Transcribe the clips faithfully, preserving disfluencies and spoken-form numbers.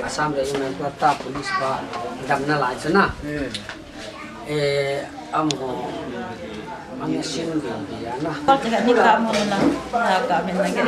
Assam Regiment pa ta police pa damna lai chu na. Eh, amaho, ama sin din dia na. Kol tega ni ka mo na, na ka men na ke.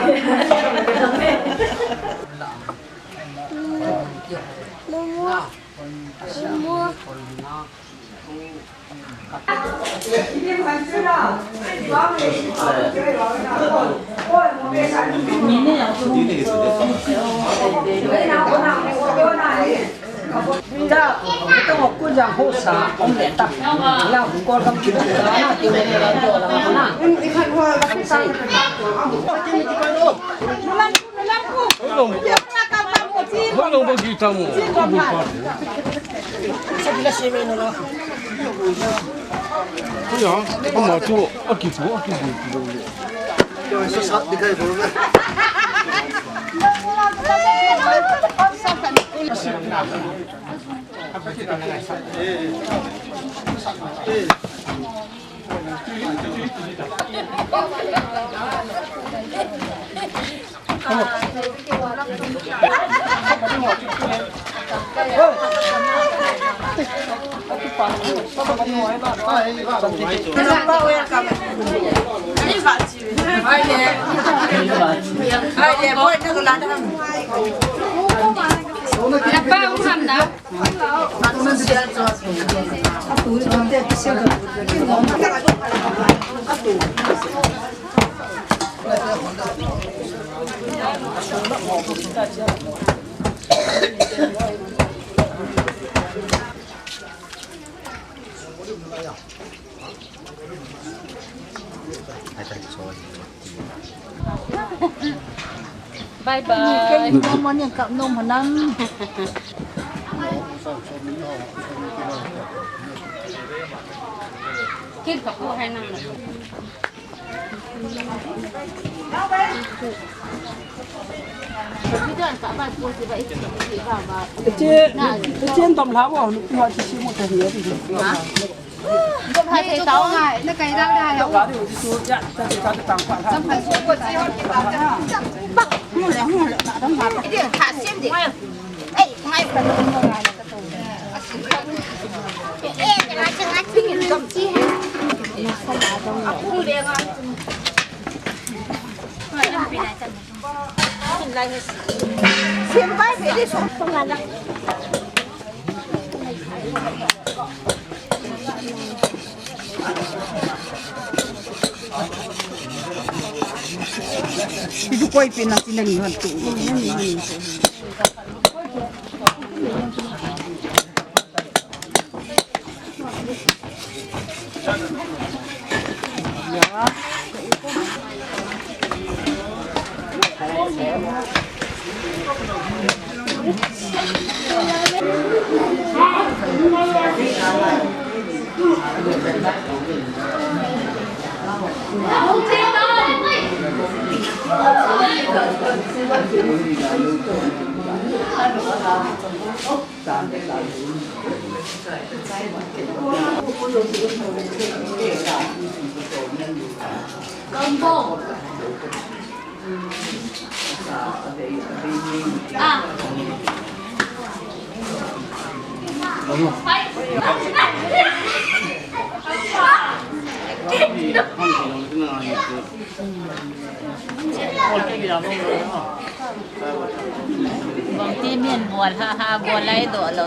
Bye bye. Kei mo mo ni kap nom hanam. Kin ka ko hai nang na. Chen, chen dom la bo, nu pi ha chi chi mo ta hi. Ibu koi pina tinang yuan tu. Bangti min bol ha ha bol lai do lo.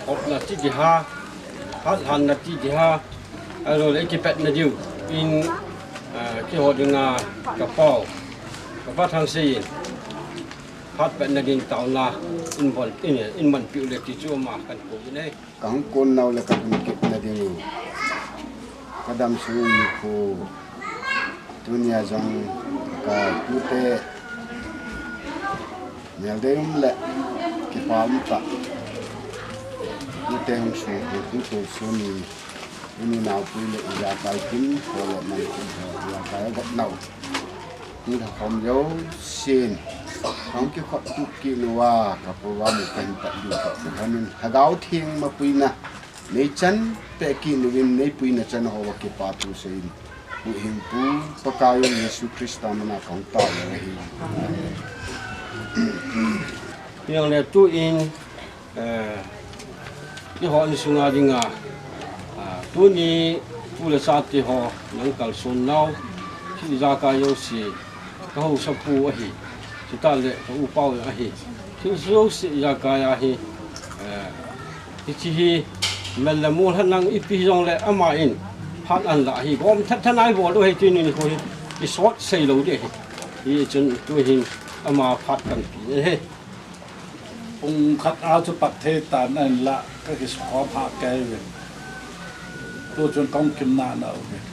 Hopna ti ding ham, phat lhanna ti ding ham, ahilouleh kipatna diu in, ah, kihou dinga ka pau, ka pa Thangsei in, phat patna ding taona in bol, in, in manpiu le ti chu ama kan kou in ahi. Ka hung kon nau le ka hung kipna ding u. Ka dam sung u nikho. Tunia jong ka tute meldei um le kipa um tah. Tute hung sung u hung tolsun u. Uni naopui le ijakai kin, ho le man kin ho ijakai a got nau. Ni ka khom jousen, ka hung kikhop tup kit uva, ka program u ka hin pat diu ka pu hanin. Lhagao Theng mapuina nei chan peh kit uvin, nei puina chan hoa kipa thu seiyin. Huhhingpu Pakai u Jesu Christa mina ka hung tao u ahi. Amen. Hijongle tuin, eh, eiho insunga dinga, ah, tuni u le chate ho nang kalson nau, thil ijakai jouse, ka haosapu ahi, chutah le ka upa u ahi, thil jouse ijakai ahi, eh, hiche hi, mel le mol hanang ipi hijongle ama in, phat ahin la hi, gom tha tha nai bol u ahi, tuni nikho hi, kisot sei lou ding ahi, hichun tuhin, ama phat kan pe ahi. Pung khat a chu pat thei tan ahin la, ka kisu khom hah kei uvin. Tu chun ka hung kim nana uvin.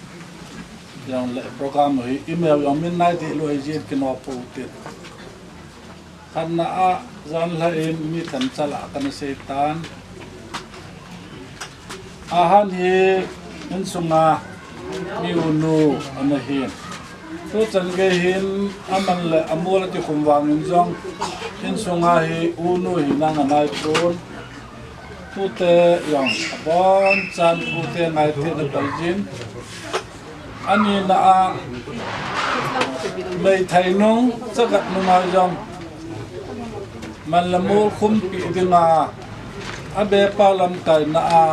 Hijongle program u hi email jong min nai deh lou ahi jeh in kinoh pou tin. Khatna a jan lha in mi themcha lah a kana sei tan. Ahan hi insunga mi unu ana hin. Tuchan gei hin aman le amol ati khum vangin jong insunga hi unu hi nang anai pon. Tute jong abonchan tute ngai thei na pai jin. Anina a, meithai nung, chagat nunga jong, man le mol khumpi dinga, abepa lamkaina a,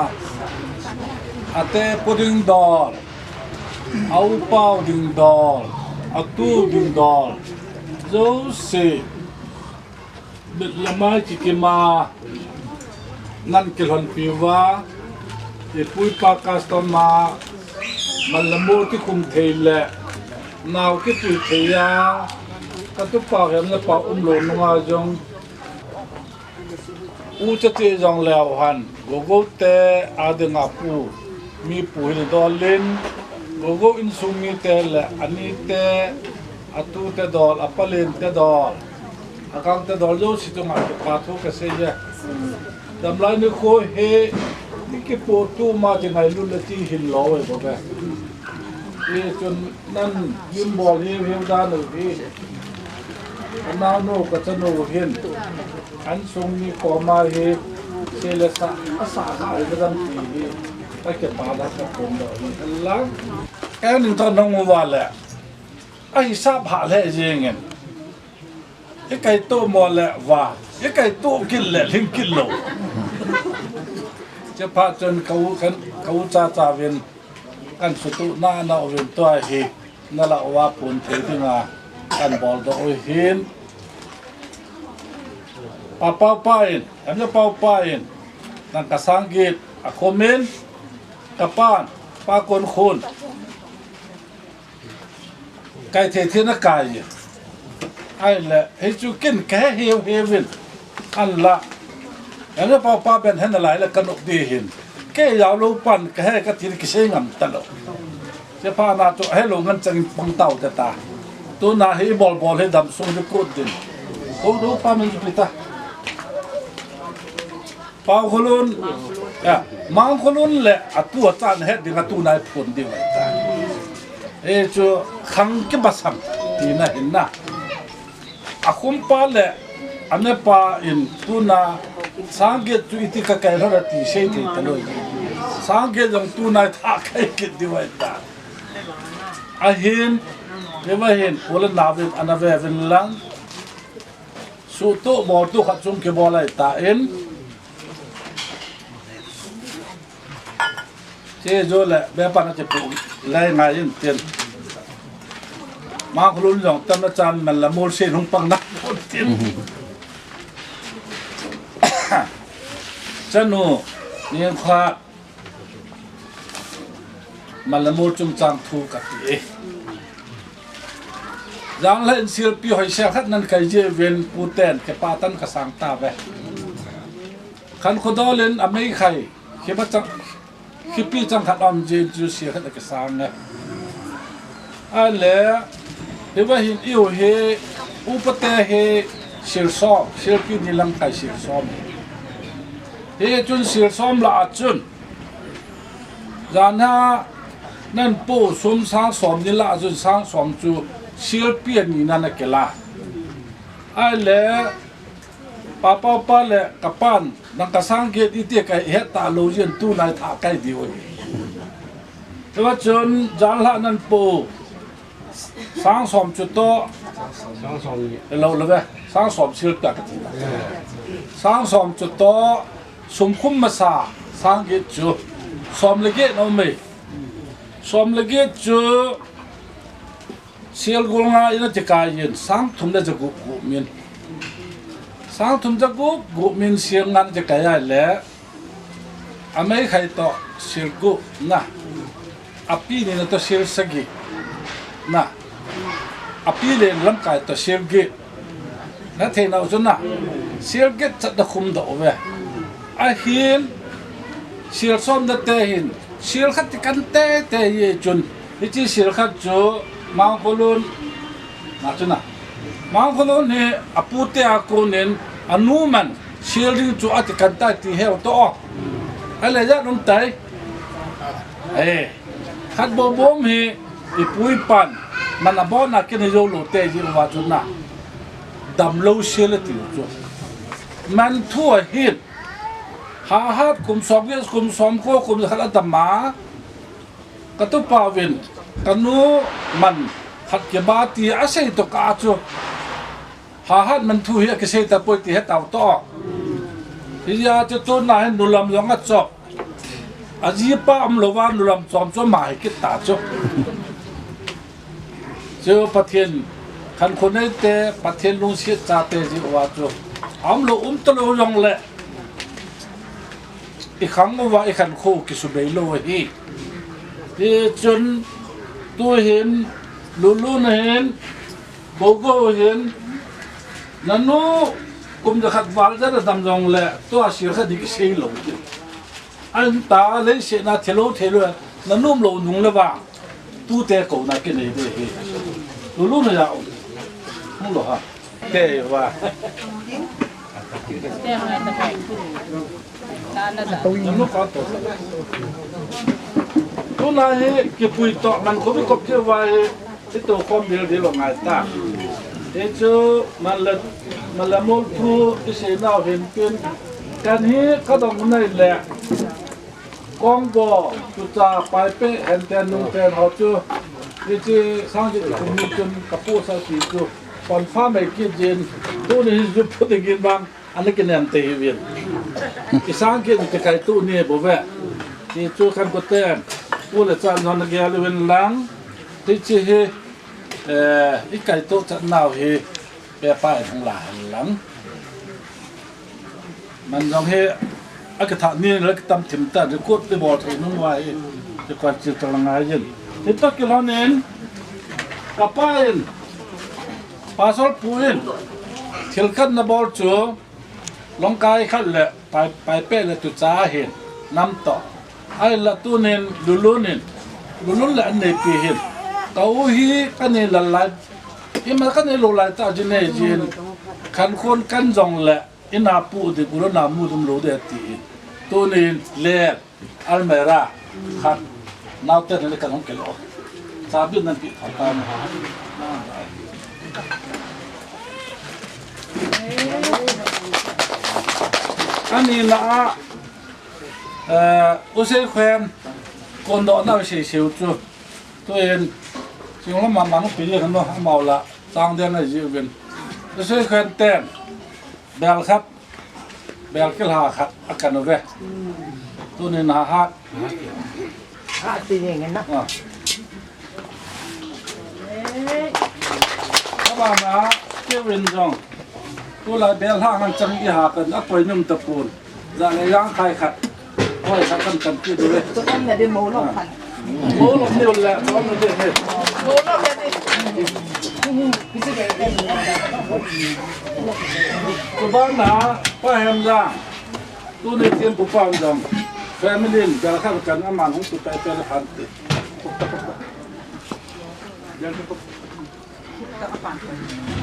ate pu ding dol, a upa u ding dol, atu ding dol, jouse. Mit le mai kikima, nan kilhonpi uva, ipu ipa custom a, man le mol kikhum thei le, nao kipui thei a, ka tupa hem le pa umlou nunga jong, u cha che jong leu hen, Gogou te a dinga pu, mi pu hin dol in, Gogou insung mite le, anite, atute dol, apalente dol. Akang te dol jouse chunga kipa thu kasei e. Damlai nikho hi, i kipoh tu ma ti ngailut le ti hin lou e bou ve. Hichun nan min bol hiu hiu dan u hi. Ka naonu ka chanu hin. Insung mi koma hi, sei le sa, asa kha le dam ti hi. Ka kipa la ka pon doh hi. Lang. Ka ning to nong u va le. Ahisap hah le jing in. I kaito mo le va, i kaito kit le lhing kit lou. Chepha chun ka u kan, ka u cha cha vin kan sutu na na uvin tua hi na la uva pun thei dinga kan bol doh u hin. Pa Pau pa in, em le Pau pa in, nang ka sang git a khomin, ka pan, pa kon khun. Kai thei thei na kai. Ai le, hei chu kin ka he heu heu vin. An la. An le pa pa ben hen lai le ka nok di hin. Ke yau lo pan ka he ka tin ki sei ngam ta lo. Che pa na chu he lo ngan chang pang tau te ta. Tu na hi bol bol he dam sung de kut din. Ko do pa min pi ta. Pau Kholun, ya, Mang Kholun le atu a chan het ding atu nai phun ding ai ta. E chu khang ki basam ti na hin na. Akhumpa le anepa in tuna sangget chu iti kakai lhon ati sei thei talou. Sangget jong tuna tha kai kit diu ahitai. Ahin, keiva hin, kule navin, anave vin lang. Suhtuh boltuh khat chung kibol ahitai. Che jo le, be pan a che pu, le ngai in tin. Ma khulun jong tam na chan man la mol se nung pang na tin. Chanu, ni kha, Malamur chungchang thu kati e. Janlhah in silpi hoisel khat nan kai jiuvin puten kipah tah in kasang tauve. Khan khodol in amei khai, khipa chang, khipi chang khat um jin chu sil khat kisang e. Ahile, hiva hin iu hi, upate hi sil som, silpi ni lamkai sil som. Hichun sil som lah a chun, Janlhah nan po sum sang som ni lah a chun sang som chu silpi ani na na kila. Ahile, papa pa le kapan, nang kasang get iti kahet talou jin tunai tha kai diu. Hiva chun, janlhah nan po, Sang som chu toh. Sang som ni. Lou lou ve. Sang som sil ta kati. Sang som chu toh. Sum khum masa. Sang get chu. Som le get nom e. Som le get chu. Sil gul nga in ati kai in. Sang thum le ja gup gup min. Sang thum ja gup gup min sil nga in ati kai ahile. Amei khai toh sil gup na. Api ni na toh sil sagi na. Api le lamkai toh sil get. Na thei nau chun na. Sil get chat da khum doh ve. Ahin sil som da te hin. Sil khat ti kan te te ye chun. Hichi sil khat chu mang kolun. Na chu na. Mang kolun hi apu te a konin anu man. Sil ding chu ati kan ta ti heu toh. Ahile ja num tai. Eh, khat bom bom hi, ipu ipan, man abon a kin hi jou lou te ji uva chu na. Damlou sil ati chu. Man thu ahin, hahat kum som get, kum som ko, kum khat a dam a. Katupa uvin, kanu man khat kiba ti asei toh ka chu. Hahat man thu hi akisei tapoi ti he tau toh. Hijeh a chu tuna hin nulam jong achop. Ajipa umlou va nulam chom chom ma hi kit ta chu. Chu Pathen khankho nei te, Pathen lungset chate ji uva chu. Umlou um talou jong le. I khang uva i khankho kisubei lou ahi. Hichun tu hin, Lulu na hin, Bogo hin, nanu kum ja khat val ja da dam jong le, tua sil khat di kisei lou ki. An ta lei se na thelo thelo, nanu umlou nung le vang. Tute kouna kinei de hi. Lulu na ya um. Hung lou ha. Te va. Nanu ka to. Tuna hi kipui toh man khopi kop keu va hi. Ito khom bil bil lo ngai ta. Hichu man la, man la mol thu isei nau hin pin. Kan hi ka dong nai le. Kongbo, tucha, Paipeh, Henten, Nungten ho chu, hichi Sangdit kum ni chun ka pu sa ti chu, confirm ei kit jin, tuni hi ju phu ding in bang, ana kinem te hi vin. I sang kit ti kai tuni bou ve. Ti chu kan ko ten, pu le chan jong na gel uvin lang, hichi hi, eh, i kaito chat nau hi, pepa in hung la hen lang. Man jong hi, akitha ni le kitam thim ta, record le bol thei nung uva hi, record chil ta la ngai jin. Hitoh kilhon in, kapa in, Pastor pu in, thil khat na bol chu, Longkai khat le, Pai, Paipeh le tucha hin, nam toh. Ahinla tunin, Lulun in, Lulun le an neipi hin. Ka u hi, ka nei lal lai, ima ka nei lou lai ta jin nei jin, khan khon kan jong le, Ina pu ding, u le nao mu ding lou ding ati. Tunin le almirah khat naote nan le kan hung kilo. Chabi nan pi thot tan. Ani na a, eh, u Seikhoen, kondoh na u Seiseu chu. Tuin, Chinglama mangpi ding khan no, amau la, chang ding a ji uvin. U Seikhoen ten, bel khat, bel kilha khat, a kan uve. Tunin ha hat. Ah. Abana, Kevin jong. Tulai bel hang an chang i ha kan a poi num tapon. Za le yang khai khat. Hoi khat kan kan ti du le. Mo lo ni le, mo lo ni le. Kubana, pa hem jang. Tuni tin pu pa jong. Family in bel khat kan aman hung tu tai tai le khan ti.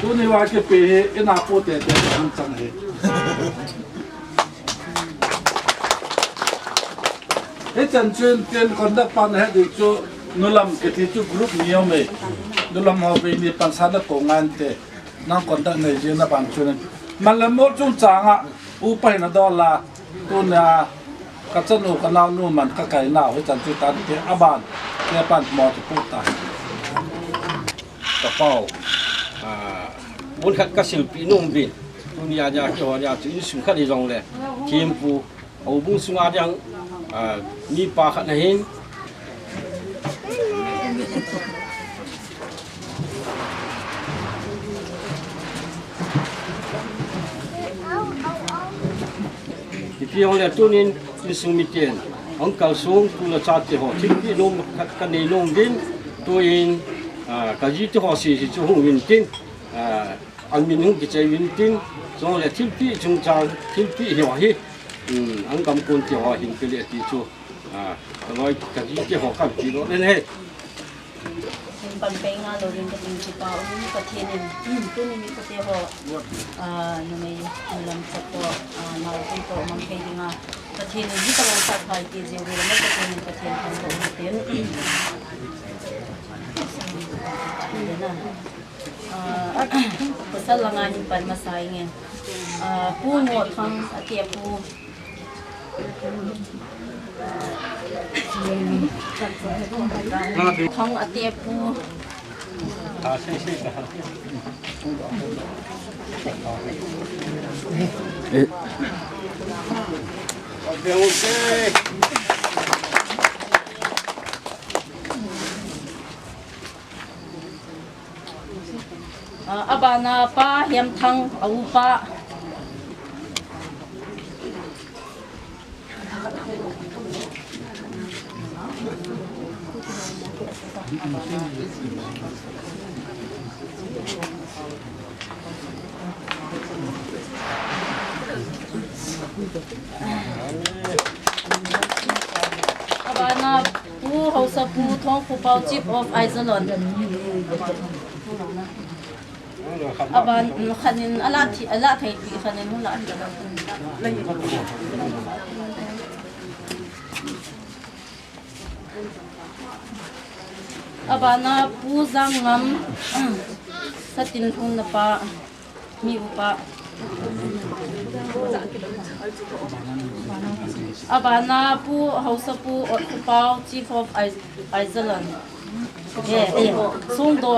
Tuni va kipe hi, ina pu tete han chang hi. Hichan chun tin conduct pan he ding chu nulam kiti chu group ni om e. Nulam ho ve ni pansa na ko ngan te. Nang conduct nei jing na pan chun. Malam mo chung chang a, upa hin a dol a. Tuna, ka chanu, ka naonu man, ka kainau, hichan chu tan te, aban, te pan mo chu pu ta. Ka pau, ah, mun khat ka silpi nung bin, tunia nia kihou nia chu insung khat hi jongle, thempu, houbung sunga ding, ah, mipa khat na hin, Ipi jongle tunin insung miten, hung kalsong, tu le cha te ho, thilpi nom khat ka nei nom din, tuin, ah, ka ji te ho sese chu hung vin tin, ah, an min hung kichai vin tin, jongle thilpi chungchang, thilpi hi ho hi, um, an gam kon te ho hin pe le ti chu, ah, ka loi ka ji te ho kan ti lo len he. Min pan pei nga lo ding ka ding kipa um Pathen in, tuni mi pate ho, ah, numei, nulam chat to, ah, nau kum to mang pei ding a, Pathen in hi ka lo sat hai ti jeh uvin, Pathen in Pathen kan ko um tin. Ah, pasal langa hin pan masa inge. Ah, Pu Ngothang, ati a Pu. Thang ati a Pu. Ah, abana Pa Hemthang, a upa. Abana Pu Haosapu Thongkhopao, Chief of Aijalon. Aban, mm, khanin, ala thi, ala thei pi khanin, ala thi. Abana Pu Jangngam, Satinlhun na pa. Mi upa. Abana Pu Haosapu Otkopao, Chief of Ai-, Aizalan. Eh, eh, Songdo.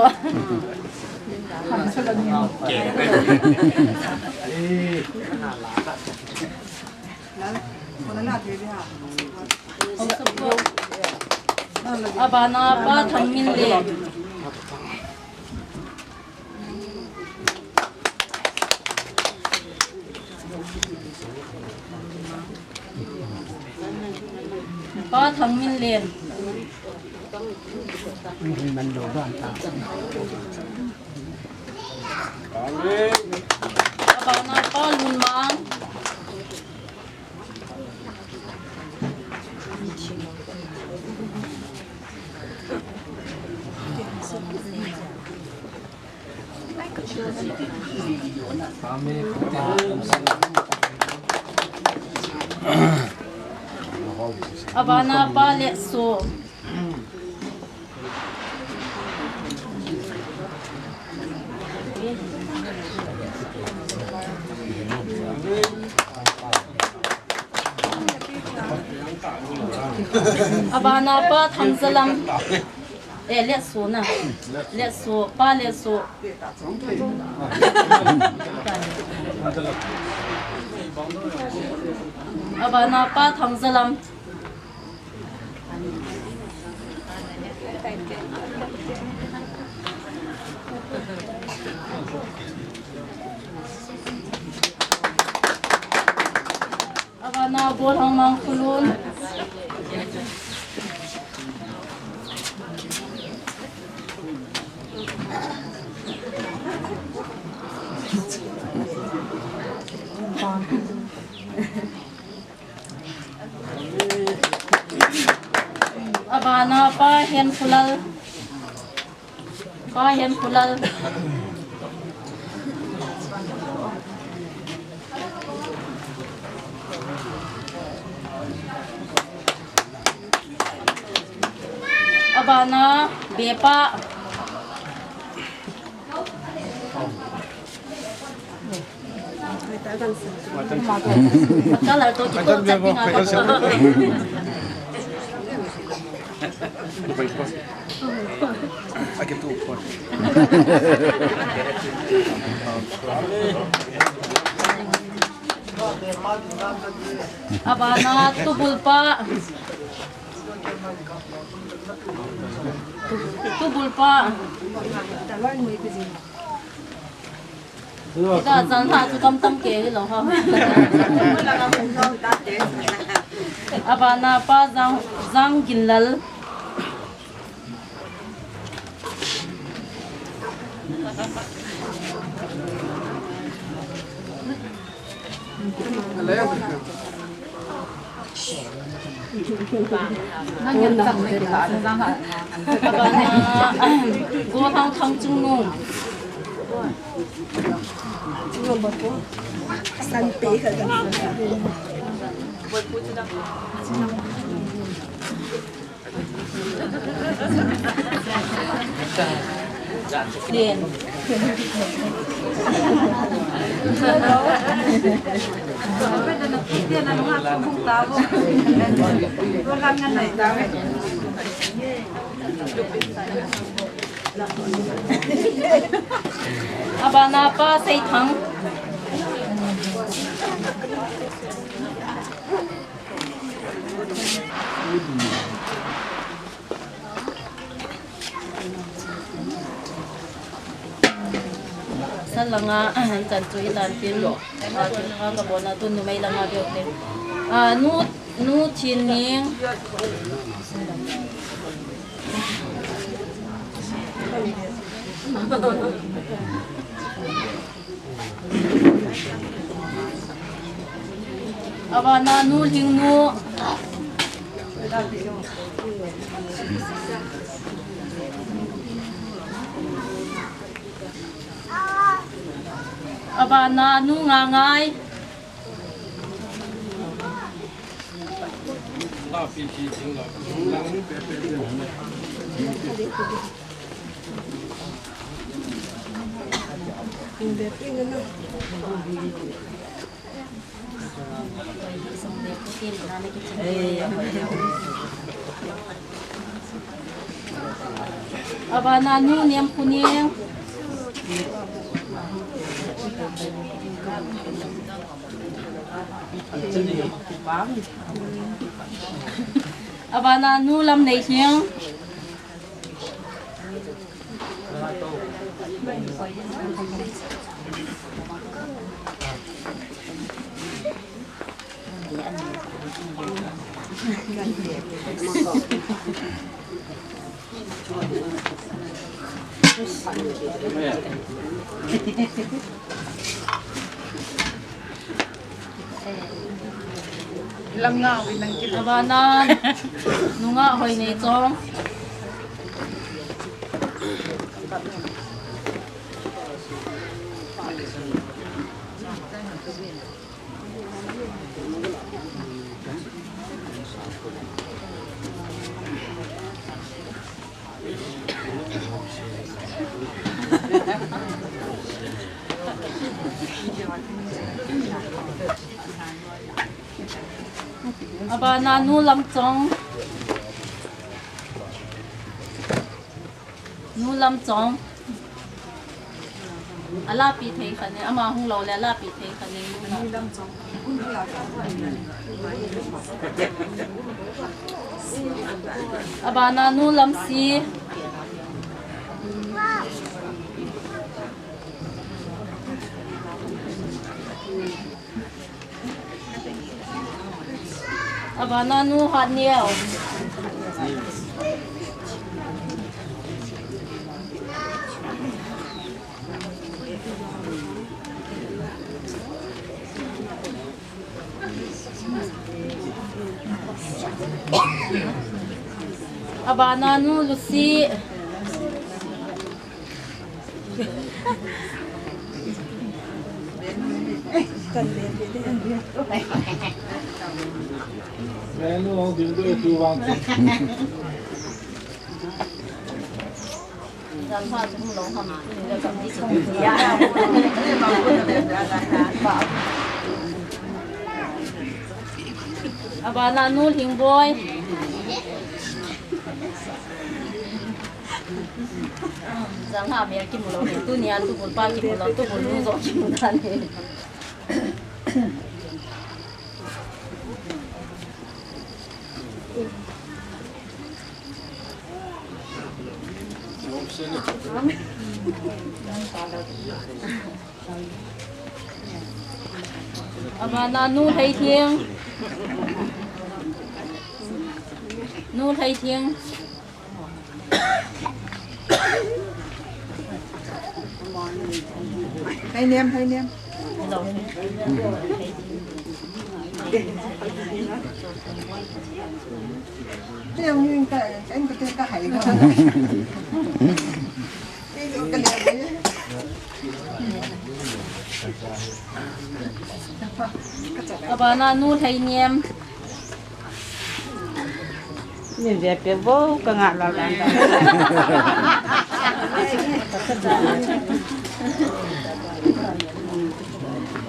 Abana Pa Thangminlen. Pa Thangminlen. Abana Pa Lunmang. Abana Pa Letso. Abana Pa Thangzalam. Eh, Letso na. Letso, Pa Letso. Abana Pa Thangzalam. Abana Golhang Mangkhulun. Abana Pa Henkholal. Pa Henkholal. Abana Bepa. Color to kito chapinga. Abana Tubulpa. Tu-, Tubulpa. Ita chan ha chu tam tam ke hi lo ha. Abana Pa Jang, Jangginlal. Abana Golhang Thangchungnung. Abana Pa Seithang. Sal langa, chan chu itan tin. A, ka bona tu numei langa veu te. A, nu, Nu Thinning. Abana Nu Lhingnu. Abana Nu Ngangai. Abana Nu Nemkhoning. Abana Nu Lamneilhing. Lam nga wi nang ki. Abana, nunga hoi nei chong. Abana nu Lamchong. Nu Lamchong. Alapi thei khat ne, ama hung lou le alapi thei khat ne. Abana nu Lamsi. Abana nu Hatneo. Abana nu Lucy. Abana nu Lhingboi. Jang ha me kimu lou, tunia tubul pa kimu lou, tubul nu jong kimu tan. Abana nu Lheithing. Nu Lheithing. Hai nem, hai nem. Te ang yung ka, ang ka te ka hai. Te yung ka nem. Abana nu Lheinem. Ni ve pe vo ka nga la la.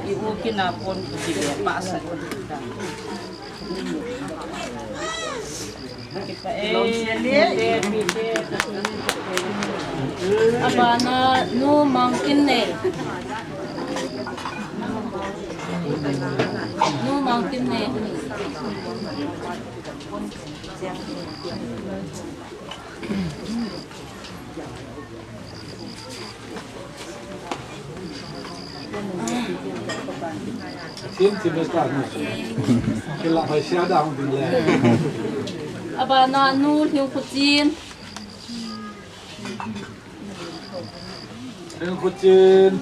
I u kina pon ku ti ve pa sa. Abana nu Mangkinnei. Nu Mangkinnei. Sim, sim, sim. Kila hoi sia da hung ding le. Abana nu Lhiu Khuchin. Lhiu Khuchin.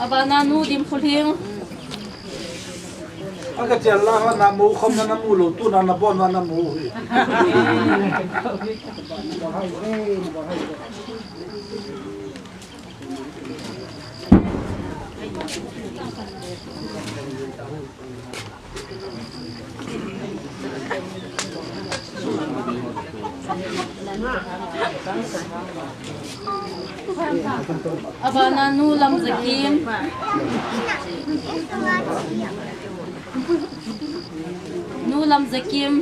Abana nu Dimkhulhing. Aka chel la ha na mu khom na na mu lou, tu na na bon na na mu hi. Abana nu Lamzakim. Nu Lamzakim.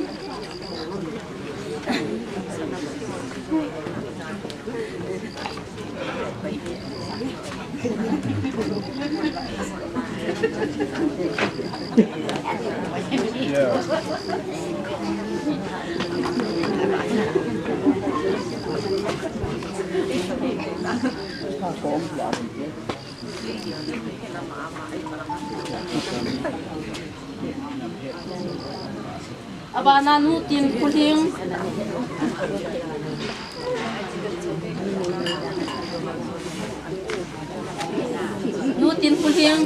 Abana nu Tinkhuling. Nu Tinkhuling.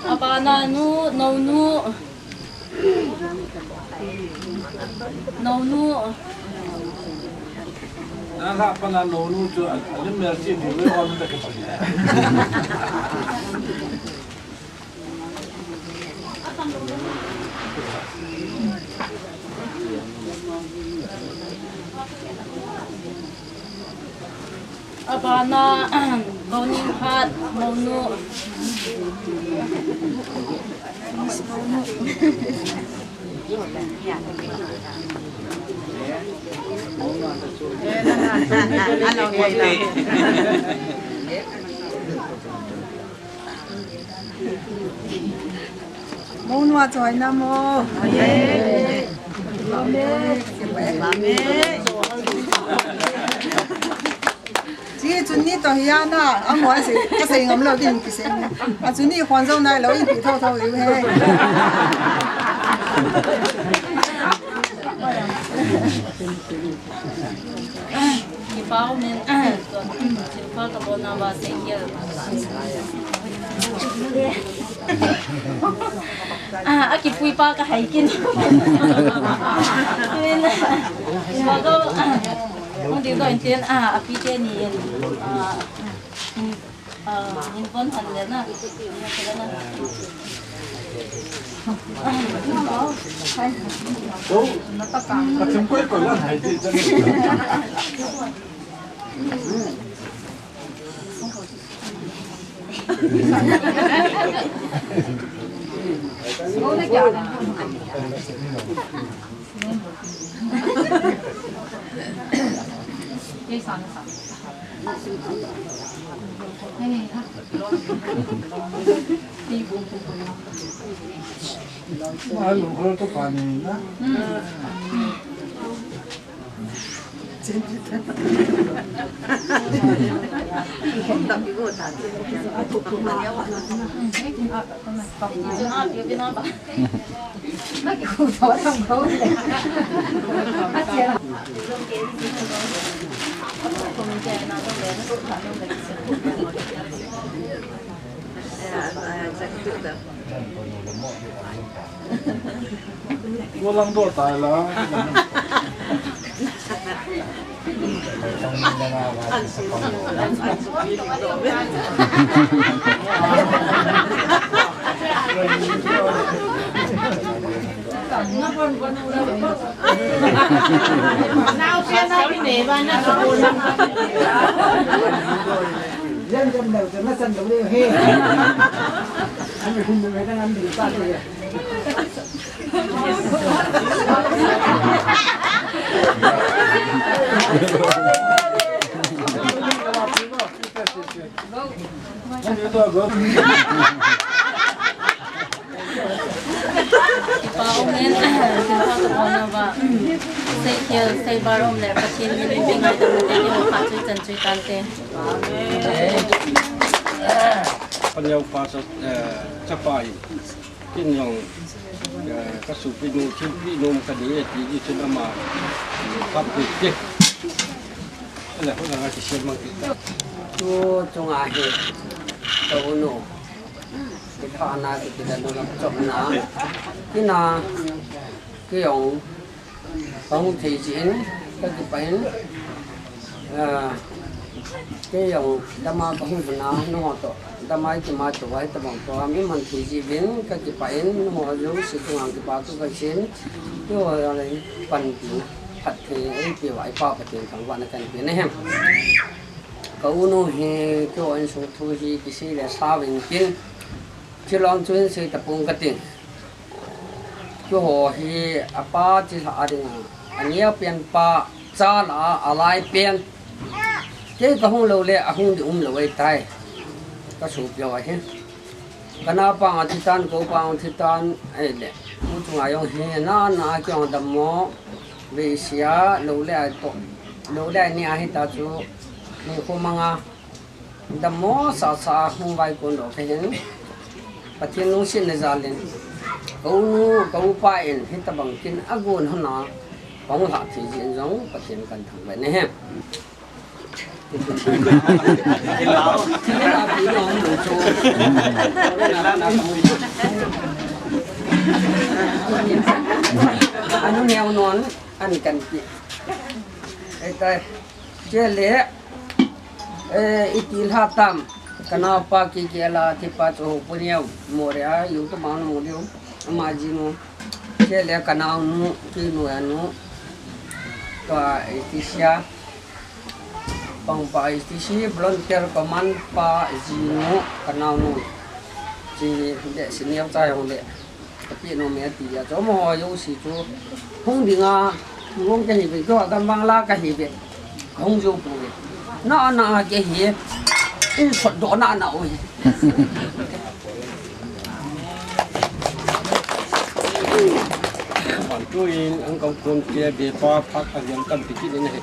Abana nu, Nonu. Nonu. Nang ha pa na nonu chu a, a lim mel chi bu ve on ta ke pa. Abana, Koning Phat, Monu. Monu a choi na mo. Amen. Amen. Chi chun ni to hi a na, a mo a se, ka sei ngam lo din ki sei ni. A chun ni khon zo nai lo in ti tho tho liu he. Kipau nen, tuan, silpa ka bona ba sei hial. Ah, a kipui pa ka hai kin. Nin, ma ko, ah, hung ding doh in tin, ah, a pi te ni, ah, ah, in pon han le na. Ko lang do tai la. Kipa um in, kipa ka um in ba. Sei khel, sei bar um le, Pathen min in ngai ta te, kipa chu chan chu tan te. Panyo pa sa, eh, chapa in. Kin jong, eh, ka supi nu, thilpi nu ka ni e ti, ti chun ama, eh, kap ti ti. Ala, hula nga ti siam mang ti ta. Tu chunga hi, ka u nu. Ti pha na, ti ti da nu lam chop na. Ti na, ti jong, Ka hung thei jeh in, ka kipah in, ah, kei jong dama ka hung lhun a, nangho toh, dama i kima tou a, hitobang program i man thei jeh uvin, ka kipah in, nangho jouse chunga kipa thu ka sei in, keiho jong le panpi, phatthei, eipeh uva, i Pa Pathen thangvahna kahin pe nahi. Ka u nu hi, keiho insung thu hi, kisei le sa uvin tin, chuleh chun sei tapong kati. Keiho hi apa chilhah a dinga, aneo pen pa cha lah a, alai pen. Kei ka hung lou le, ahung ding umlou ahitai. Ka sopi ho ahi. Ka naopa jong athi tan, ka upa jong athi tan, ahile. U chunga jong hi, na, na, kei jong dammo, veise a, lou le a toh, lou le a ni ahi ta chu, ni khu manga. Dammo sasa hung vaikon doh kahin, Pathen lungsetna jal in, ka u nu, ka upa in, hitobang kin agon hon a, ka hung lhah thei jeh in jong, Pathen kahin thangvah e. Anu neo non an kan ti. Ei tai. Chele. Eh, iti lha tam. Kana pa ki ki la ti pa cho pu neo. Mo re a yu to ma no mo neo. Ama ji no. Chele kana nu ki nu anu. Tua iti sia. Pangpa I T C volunteer command pa jinu ka naonu. Chi de senior cha jong de. Ka pi no me ti ya cho mo ho yo si chu. Hung dinga, hung ke hi ve, ko ka mang la ka hi ve. Hung jo pu ve. Na na ke hi. In sot do na na oi. Tuin an kan kun ke be pa phak a lian kan pi kit in ahi.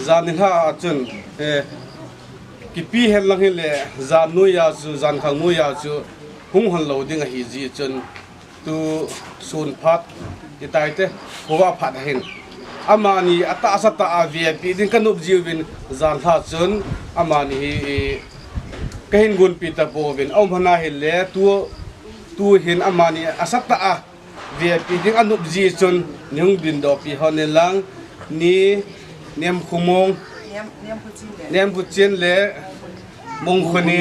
Jan ni lha a chun, eh, kipi hen lang hi le, jan nuia chu, jan khang nuia chu, hung hon lo ding ahi ji chun, tu sun phat, i tai te, khuva phat ahin. Amani a tahsa ta a V I P ding ka nup jiuvin, jan lha chun, amani hi, eh, ka hin gunpi ta pouvin, a um hana hi le, tu, tu hin amani a sa ta a, V I P ding a nup ji chun, ni hung din do pi hon ni lang, ni nem khumong, nem, nem phu chin le, nem phu chin le, mong khu ni.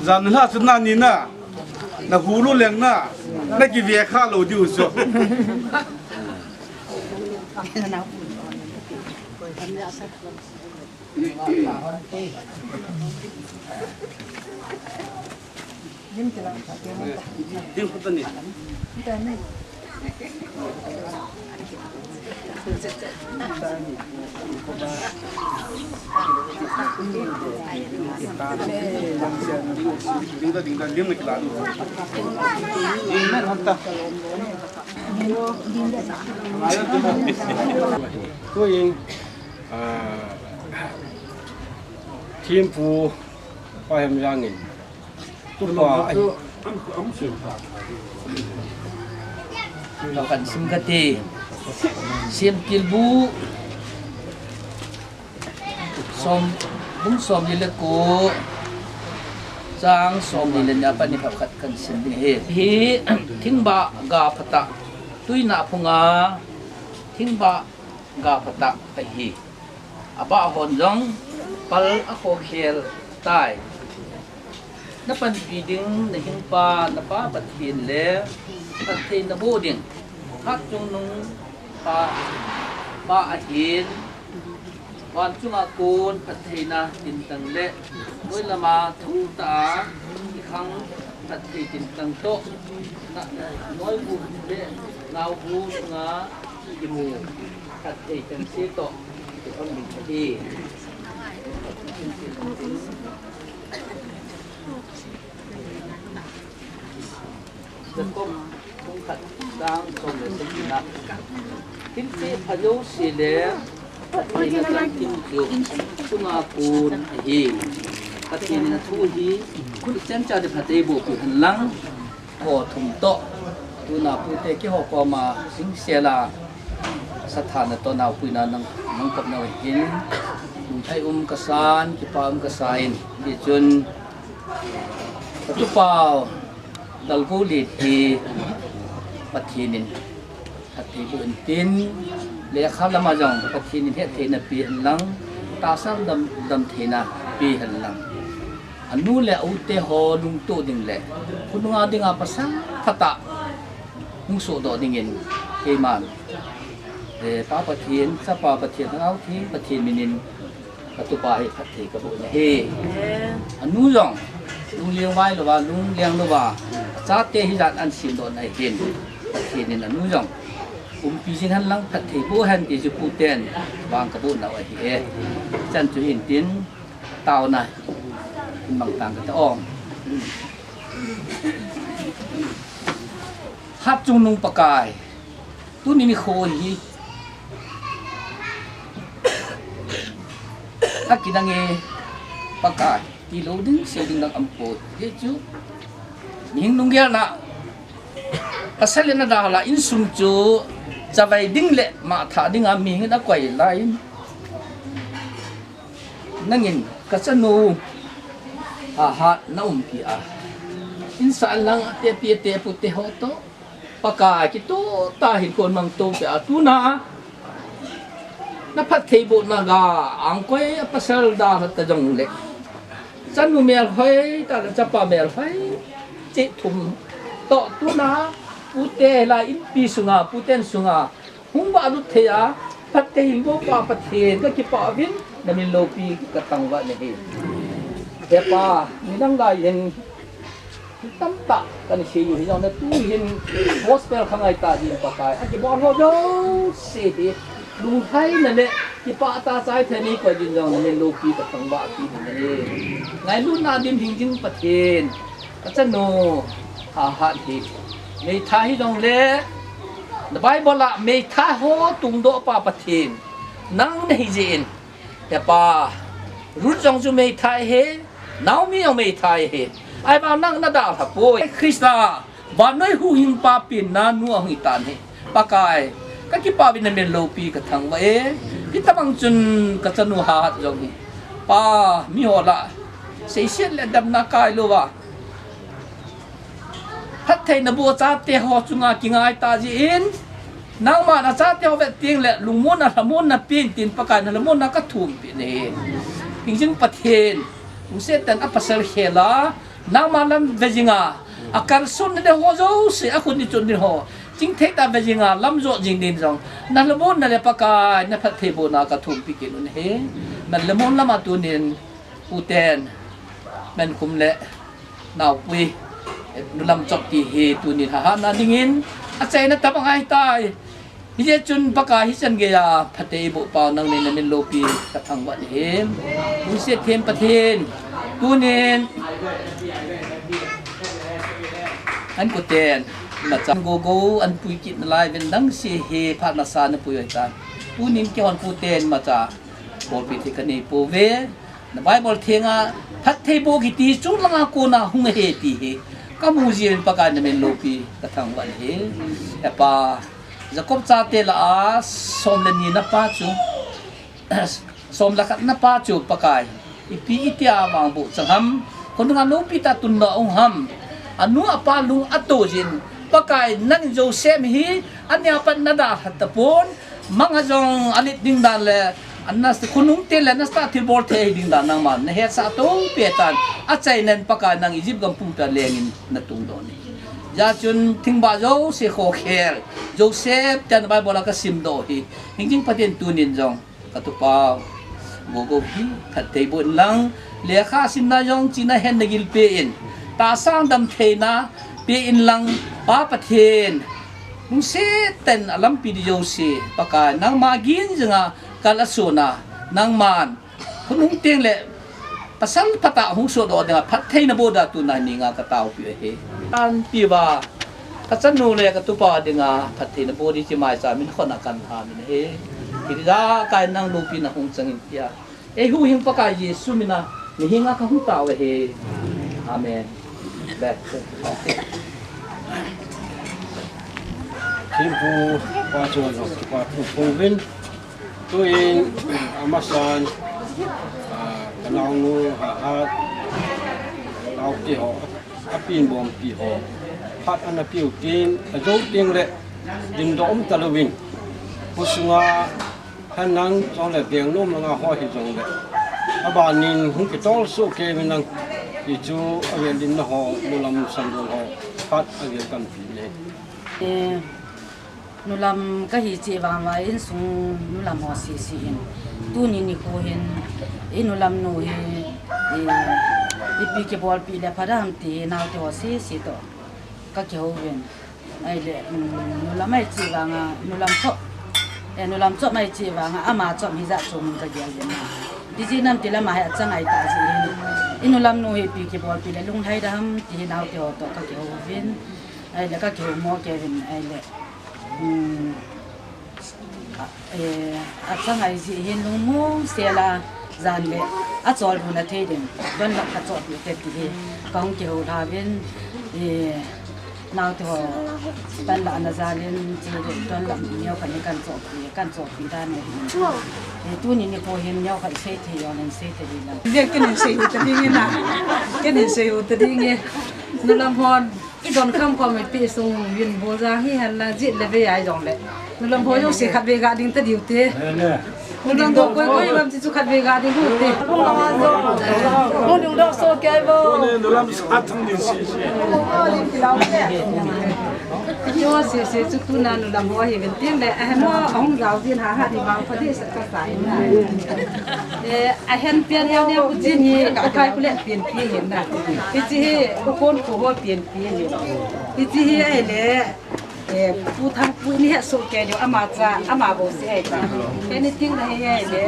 Jan lha chun na ni na, na hu lu leng na, na ki ve kha lo diu chu. Tuin, ah, thempu pa hem jangin, tupa ahi. Kan sim kati. Sim kilbu. Som, bung som ni le ko. Chang som ni le ni a pat ni phabep khat kan sim ding ahi. Hi, thingba ga phata. Tuina phunga. Thingba ga phata ahi. Abah hon jong pal a khokhel tai. Na panpi ding na hingpa, na Pa Pathen le phatthei na boh ding. Hatchungnung pa, pa ahin, vanchunga kon phattheina tintang le, noi lama thutah a kikhang phatthei tintang toh, na, noibu le naobu sunga kimu phatthei tangse toh, kihon ding ahi. Jakob bung khat chang som le sagi na. Thilse pha jouse le phattheina chang thim chu chunga kon ahi. Pathen in athu hi Christian chate phatthei boh pi hen lang. Ho thum toh, tuna pute keiho koma hingsel a, sathana toh naopuina nang, nang kop nau hin, lungthai um kasan, kipa um kasan, tichun, ka tupau, Lalgouliet hi, Pathen in, phatthei boh intin, lekha lama jong, Pathen in hetthei na pe hen lang, tahsa dam, damtheina pe hen lang. Anu le a u te ho lungtoh ding le, khonunga dinga pasal phatah hung sohdoh dingin keiman, eh, Pa Pathen, Chapa Pathen, Lhagao Theng Pathen minin ka tupa hi phatthei ka boh in ahi. Anu jong lungleng vai louva, lungleng louva, chate hijat an semdoh na hin, Pathen in anu jong umpi jing hen lang phatthei boh hen ti chu pu ten vang ka boh nau ahi e. Chan chu hin tin, taona in mang tang ka ta ong. Hatchungnung Pakai, tuni nikho hi akinang e Pakai, tilou ding, sei ding dang aumpoi. Hichu mihing lunggel na, pasal in adalha insung chu chavai ding le mangthah dinga mihing in akoi lai in, Nangin kachanu Hahat naumpi a, insung lang atepi atepu te ho toh Pakai kitoh tah hin kon mang to pe a, tuna naphattheibohna ga angkoi a pasal dalha ta jongle, chanu melhoi tah le chapa melhoi cheh thum toh tuna pute la inpi sunga, puten sunga hung vahlut thei a, phattheiboh pa Pathen kakipah uvin, namin loupi kathangvah nahi. Hepa, midang lai hin tamtah kana sei u hijongle, tu hin gospel khangai tah din Pakai, akibol ho jouse hi lunglhaina le kipah tahsa a chai thei nei koi din jong namin loupi kathangvah pi nahi. Ngailutna dim hingjing Pathen, kachanu Hahat hi meithai hijongle, na Bible a meithai ho tungdoh pa Pathen nang nahi jeh in, hepa, Ruth jong chu meithai ahi, Naomi jong meithai ahi. Ahivang nang nadalha poi. Christa vannoi huhhingpa penna nu ahung hitan ahi. Pakai, kakipah uvin namin loupi kathangvah e. Hitobang chun kachanu Hahat jong hi, Pa, miho lah seiset le damna kailouva phattheina boh chate ho chunga kingai tah jeh in, nangman achate ho vet tengle lungmonna lhamonna pen tin Pakai nalhamonna kathumpi nahi. Hingjing Pathen, lungset tah in apasal khel a, nangma lam ve jinga, akalsonna ding ho jouse, akhut ni chun ding ho chingthei tah ve jinga lamjot jing din jong nalhamonna le Pakai naphattheibohna kathumpi kit u nahi. Nalhamon lama tunin puten Mankhum le naopui, nulam chop ti hi tunin Hahat na dingin achaina tobang ahitai. Hijeh chun Pakai, hichan geiya phattheiboh pau nangin namin loupi kathangvah nahi. Lungset them Pathen, tunin ankol ten imacha gogo anpui kit nalai uvin, nangse hi phat nasa napui u ahitan. Tunin keihon puten imacha bolpi thei kanei pouve. Na Bible thenga phattheiboh kiti chunglanga kona hung ahi ti hi kamu jeh in Pakai namin loupi kathangvah nahi. Hepa, Jacob chate lah a som le ni napa chu, som le khat napa chu Pakai, ipi itia vangboh chang ham, khonunga loupi tah tundoh ahung ham, anu apa lung ato jeh in, Pakai nangin Joseph hi ania pat nadalha tapon, manga jong alet ding dan le, ana khonung tengle nasa thilbol thei ding dan nangman nahetsah to pi tan. Achaina in Pakai nang Egypt gam pumpi a lengin natungdoh nahi. Hijeh chun thingbah jouse khokhel Joseph tia na Bible a kasimdoh hi, hingjing Pathen tunin jong katupa gogo hi phattheiboh inlang, lekha simna jong chihna henna gil pe in, tahsa damtheina pe inlang, Pa Pathen, lungset tah in alampi ding jouse Pakai nangma gin jinga kal asona, nangman khonung tengle pasal phatah hung sohdoh dinga phatthei naboh dia tuna ninga kataopiu ahi. Anpiuva kachanu le katupa dinga phatthei naboh ding chimai cha min khona kanhamin ahi. Hijeh a Pakai nang loupina hung changin tia eihuhhing Pakai Jesu mina mihinga kahung tao ahi. Amen. Thempu pa chunga jong kipa thu kaphong uvin. Tuin amasan, ah, kanaonu Hahat, naote ho, apinbompi ho, phat ana peutin, ajou tengle dingdoh um talouvin, khosunga hanang jongle gengnom langa ho hijongle, abanin hung kitolsoh kei uvin lang, ti chu avel dimna ho, nulam sandol ho, phat avel kanpeh e. Nulam kahi cheh vangva insung nulam ho sese hin, tuni nikho hin inulam nu hi ipi kibolpeh le pha ding ham ti hi naote ho sese toh kakihou uvin. Ahile, nulam ahi cheh vanga, nulam chop, eh, nulam chop ahi cheh vanga ama chop hijat chu hin kagel uvin na. Ijeh inem itile ama hi achang ahitah jeh hin, inulam nu hi ipi kibolpeh le lunglhai ding ham ti hi naote ho toh kakihou uvin. Ahile kakihou mo kei uvin ahile, achang ahi jeh hin lungmong sela, jan le acholbu na thei ding donlak kachohpeh te ti hi kahung kihou lha uvin. Nau te ho, tan la na za len, chu don la ni neo kan kan cho pi, kan cho pi da ne. E, tuni nikho hin neo kan sei thei, yo len sei thei la. Ye ken sei u ta ding na. Ken sei u ta ding e. Nu lam hon, i don kham kham i pi sung win bol jang hi han la jit le ve ai jong le. Nu lam ho jong sei khat ve ga ding ta diu te. Nu lam ho koi koi lam chi chu khat ve ga ding u te. Hung ding dok so kei bo. Nu lam sa thang ding si si. Yo si si chu tu na nu lam ho hi ven tin le. A hem ho hung jao jin ha ha di bang pha di sa ka sa in na. E, a hen pian ya ne u jin hi ka kai ku le pian pi hin na. Hi chi hi ku kon ku ho pian pi hin. Hi chi hi ai le. E, Pu Thangpu ni he so ke jo ama cha, ama bo se ai cha. Anything na he ai le.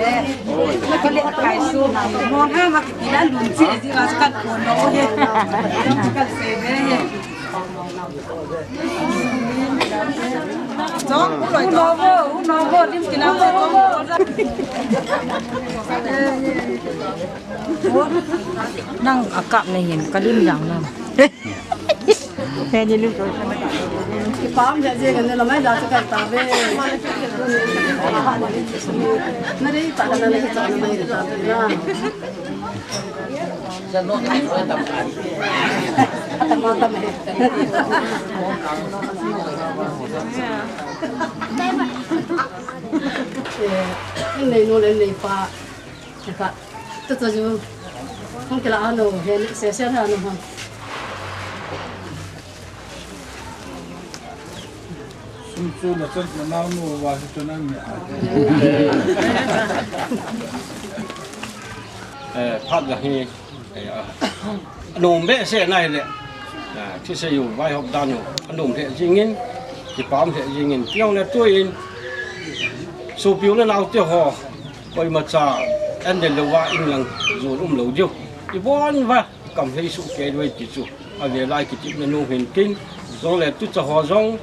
Na ko le kai so na. Mo ha ma ki la lun chi ji ma ka ko no he. Ka se be he. Jong, u no bo, u no bo, lim ki na bo. Nang a kap na hin, ka lim jang na. He ni lim ko. Ki pam ja je ngan la mai da ka ta ve. Na re ta na na ta na mai ta na. Nei nu le nei pa. Ka. Tu tu ju. Hung kila anu, he se se anu hung. Sum chu na chan na nau nu wa chu na mi a. Eh, phat la hi, eh, a, anom behseh na hile. Ah, thusei u vaihop dan u anom lheh jingin, kipah um lheh jingin, tiang le tuin, sopi u le nau te ho, koimacha, an le lou a, inlang jon um lou diu. Ibon uva, kam lhei suh kei diu ti chu. Avel a kitepna nu hin tin, jong le tucha ho jong,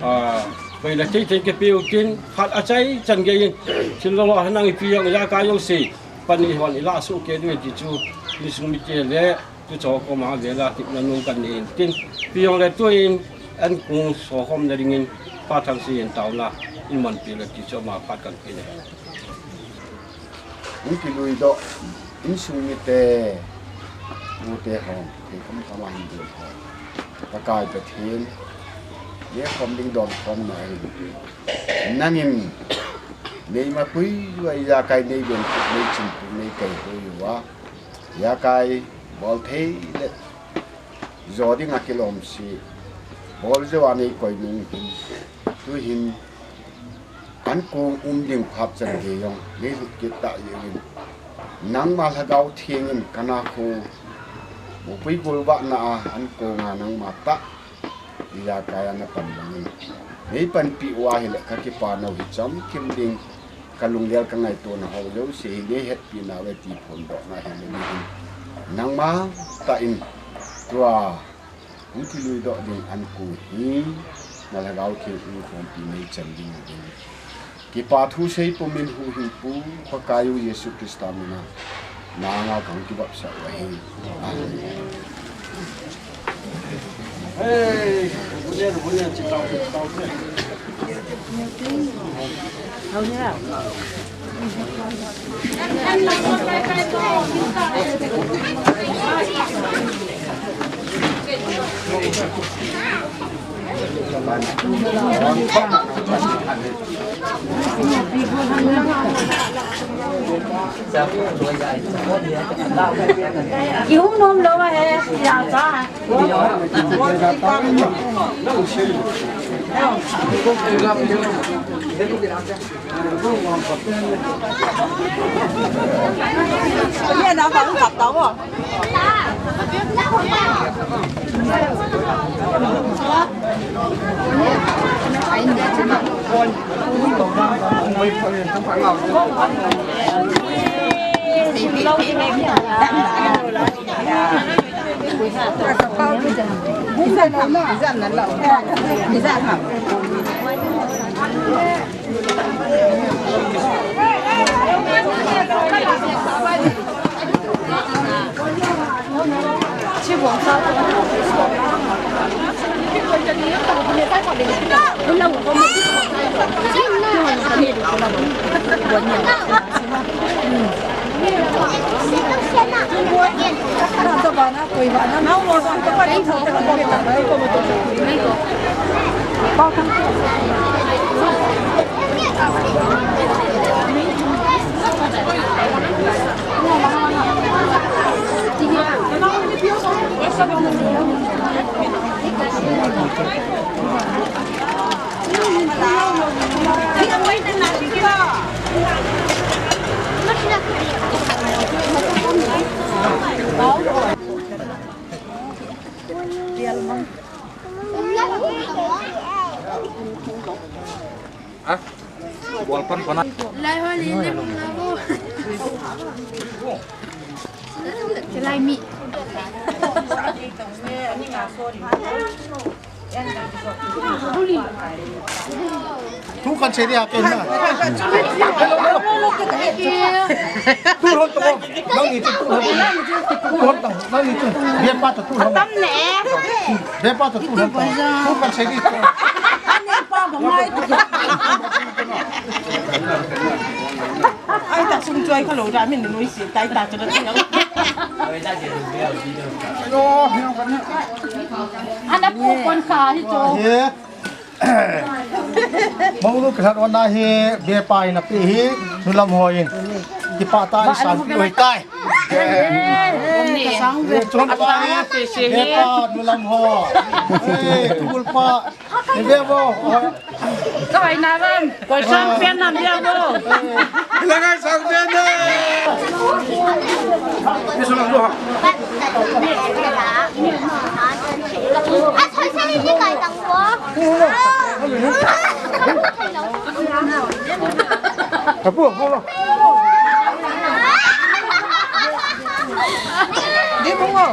ah, koi le thei thei kipe u tin, phat achai chan gei in, thil lo lo hanang ipi jong, ijakai jong se, pan ihon ilah suh kei diu ti chu, insung mite le, tucha ho koma avel a tepna nu kan nei in tin, ipi jong le tuin, an kung sokhom na dingin, Pa Thangsei in taona, in manpi le ti chu ama phat kan pe ne. Hung kilui doh, insung mite, ute hon, thei kham kham a hin ding hon. Pakai Pathen, neh khom ding don khom na hin. Nangin, nei mapui uva ijakai nei ben, nei chin pu, nei kai pu uva. Ijakai, bol thei le, jo ding a kilom si, bol jo a nei koi nung hin. Tu hin, An kong um ding phat chan gei jong, nei lut kit ta jeng in. Nangma Lhagao Theng in ka na khu, mupui gol vah na a, an kong a nangma tah, ijakai a na pan bang in. Nei panpi uva hile ka kipa nau hi chamkim ding, ka lunggel ka ngaito na ho jouse hi nei hetpi nau ve ti phondoh na hile nei hin. Nangma tah in, tua, Hung kilui doh ding an kong hi, na Lhagao Theng in khompi nei chan ding a ding. Kipa thu sei pumin huhhingpu, Pakai u Jesu Christa mina, nanga kang kibapsah u ahi. Amen. Hey, bunya, bunya, chitau, chitau, chitau. Ihung nom lou ahi, ya cha. Ah, ball pan pana. Lai ho ni ne mum na bo. Lai mi. Thu kan sei dia ken na. Hello, hello. Tul hon to. Nang ni tul hon. Tul hon to. Nang ni tul. Bia pa to tul hon. Tam ne. Bia pa to tul hon. Thu kan sei di. Ani pa ba ngai to. Ai ta sum choi ka lo da min noi si tai ta cha da. Ana pu kon ka hi cho. Monglu khat wana hi bepa in api hi nulam hoi in. Kipa ta in san pi hoi tai. Chon pa hi bepa nulam ho. Kul pa. Ni bebo. Kawai na ram. Koi sang pen nam bebo. Lagai sang pen na. Ni sulang tu ha. Apu, apu lo. Di bungo.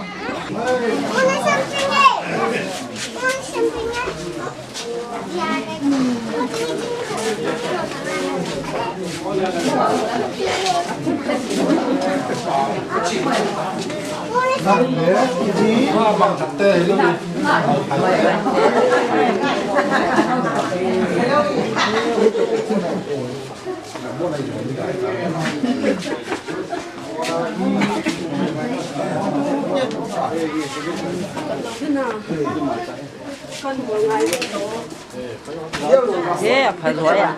He, phaloi a.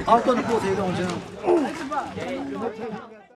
Auto na po thei dong chang.